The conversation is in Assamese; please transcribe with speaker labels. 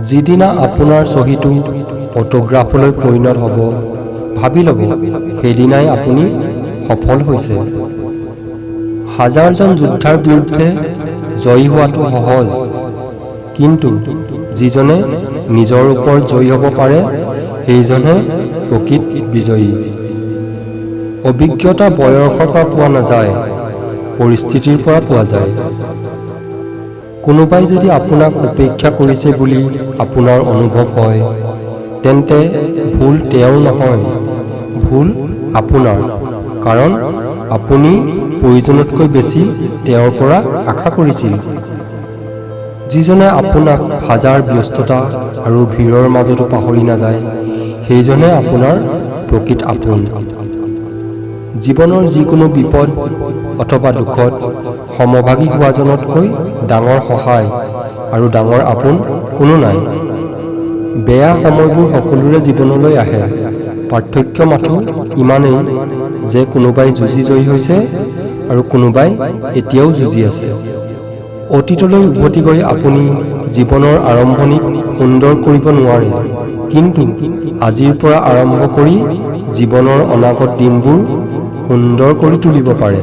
Speaker 1: যিদিনা আপোনাৰ চহীটো অটোগ্ৰাফলৈ পৰিণত হ'ব, ভাবি ল'ব সেইদিনাই আপুনি সফল হৈছে। হাজাৰজন যোদ্ধাৰ বিৰুদ্ধে জয়ী হোৱাটো সহজ, কিন্তু যিজনে নিজৰ ওপৰত জয়ী হ'ব পাৰে সেইজনহে প্ৰকৃত বিজয়ী। অভিজ্ঞতা বয়সৰ পৰা পোৱা নাযায়, পৰিস্থিতিৰ পৰা পোৱা যায়। কোনোবাই যদি আপোনাক উপেক্ষা কৰিছে বুলি আপোনাৰ অনুভৱ হয়, তেন্তে ভুল তেওঁৰ নহয়, ভুল আপোনাৰ, কাৰণ আপুনি প্ৰয়োজনতকৈ বেছি তেওঁৰ পৰা আশা কৰিছিল। যিজনে আপোনাক হাজাৰ ব্যস্ততা আৰু ভিৰৰ মাজতো পাহৰি নাযায়, সেইজনহে আপোনাৰ প্ৰকৃত আপোন। জীৱনৰ যিকোনো বিপদ অথবা দুখত সমভাগী হোৱাজনতকৈ ডাঙৰ সহায় আৰু ডাঙৰ আপোন কোনো নাই। বেয়া সময়বোৰ সকলোৰে জীৱনলৈ আহে, পাৰ্থক্য মাথোঁ ইমানেই যে কোনোবাই যুঁজি জয়ী হৈছে আৰু কোনোবাই এতিয়াও যুঁজি আছে। অতীতলৈ উভতি গৈ আপুনি জীৱনৰ আৰম্ভণিক সুন্দৰ কৰিব নোৱাৰে, কিন্তু আজিৰ পৰা আৰম্ভ কৰি জীৱনৰ অনাগত দিনবোৰ সুন্দৰ কৰি তুলিব পাৰে।